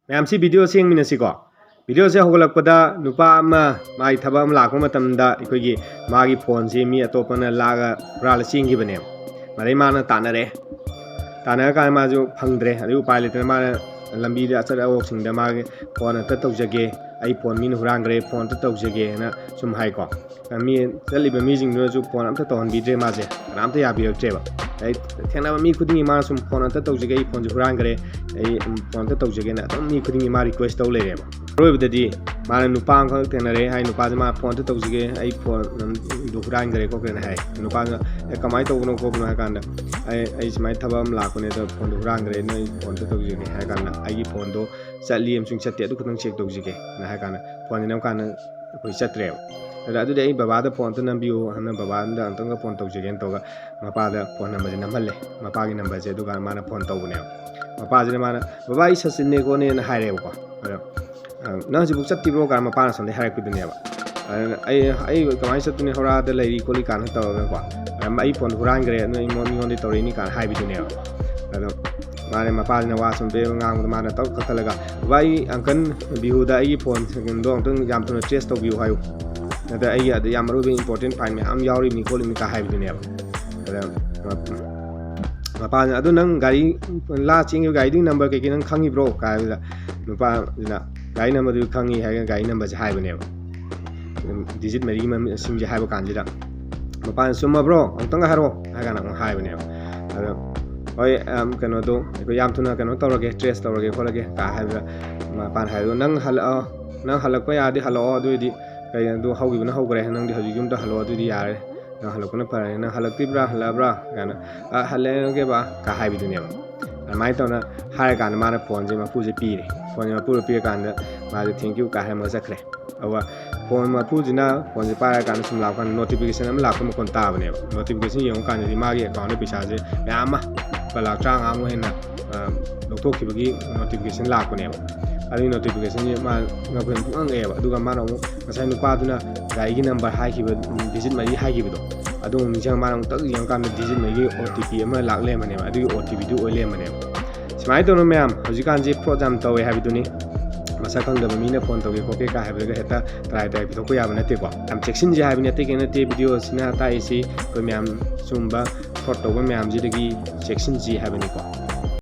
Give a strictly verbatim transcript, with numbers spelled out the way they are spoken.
ꯃꯌꯥꯝ ꯁꯤ video ꯁꯦ ꯌꯦꯡꯃꯤꯟꯅꯁꯤꯀꯣ꯫ Video ꯁꯦ ꯍꯧꯒꯠꯂꯛꯄꯗ ꯅꯨꯄꯥ ꯑꯃ ꯃꯥꯒꯤ ꯊꯕꯛ ꯑꯃ ꯂꯥꯛꯄ ꯃꯇꯝꯗ ꯑꯩꯈꯣꯏꯒꯤ ꯃꯥꯒꯤ phone ꯁꯤ ꯃꯤ ꯑꯇꯣꯞꯄꯅ ꯂꯥꯛꯑꯒ ꯍꯨꯔꯥꯜꯂ ꯆꯦꯟꯈꯤꯕꯅꯦꯕ꯫ ꯑꯗꯩ ꯃꯥꯅ ꯇꯥꯟꯅꯔꯦ꯫ ꯇꯥꯟꯅꯔꯀꯥꯟꯗ ꯃꯥꯁꯨ ꯐꯪꯗ꯭ꯔꯦ꯫ ꯑꯗꯩ ꯎꯄꯥꯏ ꯂꯩꯇꯅ ꯃꯥꯅ ꯂꯝꯕꯤꯗ ꯑꯆꯠ ꯑꯋꯣꯛꯁꯤꯡꯗ ꯃꯥꯒꯤ phone ꯑꯝꯇ ꯇꯧꯖꯒꯦ, ꯑꯩ phone ꯃꯤꯅ ꯍꯨꯔꯥꯟꯈ꯭ꯔꯦ, phone ꯑꯝꯇ ꯇꯧꯖꯒꯦꯅ ꯁꯨꯝ ꯍꯥꯏꯀꯣ꯫ ꯃꯤ ꯆꯠꯂꯤꯕ ꯃꯤꯁꯤꯡꯗꯨꯅꯁꯨ phone ꯑꯝꯇ ꯇꯧꯍꯟꯕꯤꯗ꯭ꯔꯦ ꯃꯥꯁꯦ, ꯀꯅꯥꯝꯇ ꯌꯥꯕꯤꯔꯛꯇ꯭ꯔꯦꯕ꯫ ꯑꯗꯩ ꯊꯦꯡꯅꯕ ꯃꯤ ꯈꯨꯗꯤꯡꯒꯤ ꯃꯥꯅ ꯁꯨꯝ phone ꯑꯝꯇ ꯇꯧꯖꯒꯦ, ꯑꯩ phone ꯁꯦ ꯍꯨꯔꯥꯟꯈ꯭ꯔꯦ, ꯑꯩ, ꯎꯝ, phone ꯑꯝꯇ ꯇꯧꯖꯒꯦꯅ ꯑꯗꯨꯝ ꯃꯤ ꯈꯨꯗꯤꯡꯒꯤ ꯃꯥ request ꯇꯧ ꯂꯩꯔꯦꯕ꯫ ꯑꯔꯣꯏꯕꯗꯗꯤ ꯃꯥꯅ ꯅꯨꯄꯥ ꯑꯃꯈꯛ ꯊꯦꯡꯅꯔꯦ ꯍꯥꯏ, ꯅꯨꯄꯥꯁꯦ ꯃꯥ phone ꯑꯝꯇ ꯇꯧꯖꯒꯦ, ꯑꯩ phone ꯗꯨ ꯍꯨꯔꯥꯟꯈ꯭ꯔꯦ ꯈꯣꯠꯈ꯭ꯔꯦꯅ ꯍꯥꯏ꯫ ꯅꯨꯄꯥꯗꯨꯅ "ꯑꯦ, ꯀꯃꯥꯏꯅ ꯇꯧꯕꯅꯣ ꯈꯣꯠꯄꯅꯣ?" ꯍꯥꯏ ꯀꯥꯟꯗ, "ꯑꯩ, ꯑꯩ ꯁꯨꯃꯥꯏꯅ ꯊꯕꯛ ꯑꯃ ꯂꯥꯛꯄꯅꯦ, ꯑꯗꯣ phone ꯗꯨ ꯍꯨꯔꯥꯟꯈ꯭ꯔꯦ, ꯅꯣꯏ phone ꯑꯝꯇ ꯇꯧꯖꯒꯦ" ꯍꯥꯏ ꯀꯥꯟꯗ, "ꯑꯩꯒꯤ phone ꯗꯣ ꯆꯠꯂꯤ ꯑꯃꯁꯨꯡ ꯆꯠꯇꯦ, ꯑꯗꯨ ꯈꯛꯇꯪ check ꯇꯧꯖꯒꯦꯅ" ꯍꯥꯏ ꯀꯥꯟꯗ phone ꯁꯦ ꯅꯝꯀꯥꯟꯗ ꯑꯩꯈꯣꯏ ꯆꯠꯇ꯭ꯔꯦꯕ꯫ ꯑꯗ "ꯑꯗꯨꯗꯤ ꯑꯩ ꯕꯕꯥꯗ phone ꯑꯝꯇ ꯅꯝꯕꯤꯌꯨ" ꯍꯥꯏꯅ ꯕꯕꯥꯗ ꯑꯝꯇꯪꯒ phone ꯇꯧꯖꯒꯦꯅ ꯇꯧꯔꯒ ꯃꯄꯥꯗ phone number ꯁꯦ ꯅꯝꯍꯜꯂꯦ, ꯃꯄꯥꯒꯤ number ꯁꯦ꯫ ꯑꯗꯨꯒ ꯃꯥꯅ phone ꯇꯧꯕꯅꯦꯕ꯫ ꯃꯄꯥꯁꯤꯅ ꯃꯥꯅ "ꯕꯕꯥ, ꯑꯩ ꯁꯆꯤꯟꯅꯦ ꯈꯣꯠꯅꯦꯅ" ꯍꯥꯏꯔꯦꯕꯀꯣ꯫ ꯑꯗꯣ, "ꯑ, ꯅꯪ ꯍꯧꯖꯤꯛꯐꯥꯎ ꯆꯠꯇ꯭ꯔꯤꯕ꯭ꯔꯣ?" ꯀꯥꯏꯅ ꯃꯄꯥꯅ ꯁꯣꯝꯗꯩ ꯍꯥꯏꯔꯛꯄꯤꯗꯨꯅꯦꯕ꯫ ꯑꯗꯨꯅ "ꯑꯩ, ꯑꯩ ꯀꯃꯥꯏꯅ ꯆꯠꯇꯣꯏꯅꯣ, ꯍꯧꯔꯥꯗ ꯂꯩꯔꯤ ꯈꯣꯠꯂꯤ" ꯀꯥꯏꯅ ꯇꯧꯔꯒꯀꯣ꯫ "ꯑꯩ phone ꯍꯨꯔꯥꯟꯈ꯭ꯔꯦ, ꯅꯣꯏ ꯃꯤꯉꯣꯟ-, ꯃꯤꯉꯣꯟꯗꯒꯤ ꯇꯧꯔꯛꯏꯅꯤ" ꯀꯥꯏꯅ ꯍꯥꯏꯕꯤꯗꯨꯅꯦꯕ꯫ ꯑꯗꯣ ꯃꯥꯅ, ꯃꯄꯥꯁꯤꯅ ꯋꯥ ꯁꯨꯝ ꯄꯦ ꯉꯥꯡꯕꯗ ꯃꯥꯅ ꯇꯧ ꯀꯛꯊꯠꯂꯒ, "ꯕꯕꯥ, ꯑꯩ uncle ꯕꯤꯍꯨꯗ ꯑꯩꯒꯤ phone ꯗꯣ ꯑꯝꯇꯪ ꯌꯥꯝ ꯊꯨꯅ trace ꯇꯧꯕꯤꯌꯨ ꯍꯥꯏꯌꯨ, ꯅꯠꯇ꯭ꯔ ꯑꯩꯒꯤ ꯑꯗ ꯌꯥꯝ ꯃꯔꯨ ꯑꯣꯏꯕ important file ꯃꯌꯥꯝ ꯌꯥꯎꯔꯤꯕꯅꯤ ꯈꯣꯠꯂꯤꯕꯅꯤ" ꯀꯥꯏ ꯍꯥꯏꯕꯗꯨꯅꯦꯕ꯫ ꯑꯗ ꯃꯄꯥꯅ, "ꯑꯗꯣ ꯅꯪ ꯒꯥꯔꯤ ꯂꯥ ꯆꯦꯟꯈꯤꯕ ꯒꯥꯔꯤꯗꯨꯒꯤ number ꯀꯩꯀꯩ ꯅꯪ ꯈꯪꯉꯤꯕ꯭ꯔꯣ?" ꯀꯥꯏ ꯍꯥꯏꯕꯗ, ꯅꯨꯄꯥꯁꯤꯅ "ꯒꯥꯔꯤ number ꯗꯨ ꯈꯪꯉꯤ" ꯍꯥꯏꯔꯒ ꯒꯥꯔꯤ number ꯁꯦ ꯍꯥꯏꯕꯅꯦꯕ꯫ ꯑꯗꯨꯝ digit ꯃꯔꯤꯒꯤ ꯃꯁꯤꯡꯁꯦ ꯍꯥꯏꯕ ꯀꯥꯟꯁꯤꯗ ꯃꯄꯥꯅ "ꯆꯨꯝꯃꯕ꯭ꯔꯣ? ꯑꯃꯨꯛꯇꯪꯒ ꯍꯥꯏꯔꯛꯑꯣ" ꯍꯥꯏ ꯀꯥꯟꯗ ꯑꯃꯨꯛ ꯍꯥꯏꯕꯅꯦꯕ꯫ ꯑꯗꯣ "ꯍꯣꯏ, ꯑꯝ, ꯀꯩꯅꯣꯗꯣ ꯑꯩꯈꯣꯏ ꯌꯥꯝ ꯊꯨꯅ ꯀꯩꯅꯣ ꯇꯧꯔꯒꯦ, trace ꯇꯧꯔꯒꯦ ꯈꯣꯠꯂꯒꯦ" ꯀꯥꯏ ꯍꯥꯏꯕꯗ ꯃꯄꯥꯅ ꯍꯥꯏꯕꯗꯣ, "ꯅꯪ ꯍꯜꯂꯛꯑꯣ, ꯅꯪ ꯍꯜꯂꯛꯄ ꯌꯥꯔꯗꯤ ꯍꯜꯂꯛꯑꯣ, ꯑꯗꯨ ꯑꯣꯏꯗꯤ ꯀꯩ, ꯑꯗꯨ ꯍꯧꯈꯤꯕꯅ ꯍꯧꯈ꯭ꯔꯦ, ꯅꯪꯗꯤ ꯍꯧꯖꯤꯛ ꯌꯨꯝꯗ ꯍꯜꯂꯛꯑꯣ, ꯑꯗꯨꯗꯤ ꯌꯥꯔꯦ, ꯅꯪ ꯍꯜꯂꯛꯄꯅ ꯐꯔꯦ, ꯅꯪ ꯍꯜꯂꯛꯇ꯭ꯔꯤꯕ꯭ꯔꯥ, ꯍꯜꯂꯛꯑꯕ꯭ꯔꯥ?" ꯀꯥꯏꯅ, "ꯑ, ꯍꯜꯂꯛꯑꯒꯦ ꯕꯥ" ꯀꯥꯏ ꯍꯥꯏꯕꯤꯗꯨꯅꯦꯕ꯫ ꯑꯗꯨꯃꯥꯏꯅ ꯇꯧꯅ ꯍꯥꯏꯔꯀꯥꯟꯗ ꯃꯥꯅ phone ꯁꯦ ꯃꯄꯨꯁꯦ ꯄꯤꯔꯦ꯫ Phone ꯁꯦ ꯃꯄꯨꯗ ꯄꯤꯔꯀꯥꯟꯗ ꯃꯥꯁꯦ "Thank you" ꯀꯥꯏ ꯍꯥꯏꯔꯝꯃꯒ ꯆꯠꯈ꯭ꯔꯦ꯫ ꯑꯗꯨꯒ phone ꯃꯄꯨꯁꯤꯅ phone ꯁꯦ ꯄꯥꯏꯔꯀꯥꯟꯗ ꯁꯨꯝ ꯂꯥꯛꯄ ꯀꯥꯟꯗ notification ꯑꯃ ꯂꯥꯛꯄ ꯃꯈꯣꯟ ꯇꯥꯕꯅꯦꯕ꯫ Notification ꯌꯦꯡꯉꯨ ꯀꯥꯟꯗꯗꯤ ꯃꯥꯒꯤ account ꯇ ꯄꯩꯁꯥꯁꯦ ꯃꯌꯥꯝ ꯑꯃ, ꯂꯨꯄꯥ ꯂꯥꯈ ꯇꯔꯥꯃꯉꯥꯃꯨꯛ ꯍꯦꯟꯅ, ꯑ, ꯂꯧꯊꯣꯛꯈꯤꯕꯒꯤ notification ꯂꯥꯛꯄꯅꯦꯕ꯫ ꯑꯗꯨꯒꯤ notification ꯁꯦ ꯃꯥ ꯉꯛꯄ ꯄꯨꯡꯉꯛ ꯉꯛꯑꯦꯕ꯫ ꯑꯗꯨꯒ ꯃꯥꯅ ꯑꯃꯨꯛ ꯉꯁꯥꯏ ꯅꯨꯄꯥꯗꯨꯅ ꯒꯥꯔꯤꯒꯤ number ꯍꯥꯏꯈꯤꯕ, ꯎꯝ, digit ꯃꯔꯤ ꯍꯥꯏꯈꯤꯕꯗꯣ, ꯑꯗꯨ ꯑꯃꯨꯛ ꯅꯤꯡꯁꯤꯡꯉ ꯃꯥꯅ ꯑꯃꯨꯛ ꯇꯛ ꯌꯦꯡꯉꯀꯥꯟꯗ digit ꯃꯔꯤꯒꯤ O T P ꯑꯃ ꯂꯥꯛ ꯂꯩꯔꯝꯕꯅꯦꯕ꯫ ꯑꯗꯨꯒꯤ O T P ꯗꯨ ꯑꯣꯏ ꯂꯩꯔꯝꯕꯅꯦꯕ꯫ ꯁꯨꯃꯥꯏꯅ ꯇꯧꯅ ꯃꯌꯥꯝ, ꯍꯧꯖꯤꯛꯀꯥꯟꯁꯤ fraud ꯌꯥꯝ ꯇꯧꯋꯦ ꯍꯥꯏꯕꯗꯨꯅꯤ꯫ ꯃꯁꯛ ꯈꯪꯗꯕ ꯃꯤꯅ phone ꯇꯧꯒꯦ ꯈꯣꯠꯀꯦ ꯀꯥꯏ ꯍꯥꯏꯕꯗꯒ ꯍꯦꯛꯇ ꯇꯔꯥꯏ ꯇꯔꯥꯏ ꯄꯤꯊꯣꯛꯄ ꯌꯥꯕ ꯅꯠꯇꯦꯀꯣ꯫ ꯌꯥꯝ ꯆꯦꯛꯁꯤꯟꯁꯤ ꯍꯥꯏꯕꯅꯤ, ꯑꯇꯩ ꯀꯩꯝ ꯅꯠꯇꯦ꯫ Video ꯑꯁꯤꯅ ꯇꯥꯛꯏꯁꯤ ꯑꯩꯈꯣꯏ ꯃꯌꯥꯝ ꯁꯨꯝꯕ fraud ꯇꯧꯕ ꯃꯌꯥꯝꯁꯤꯗꯒꯤ ꯆꯦꯛꯁꯤꯟꯁꯤ ꯍꯥꯏꯕꯅꯤꯀꯣ꯫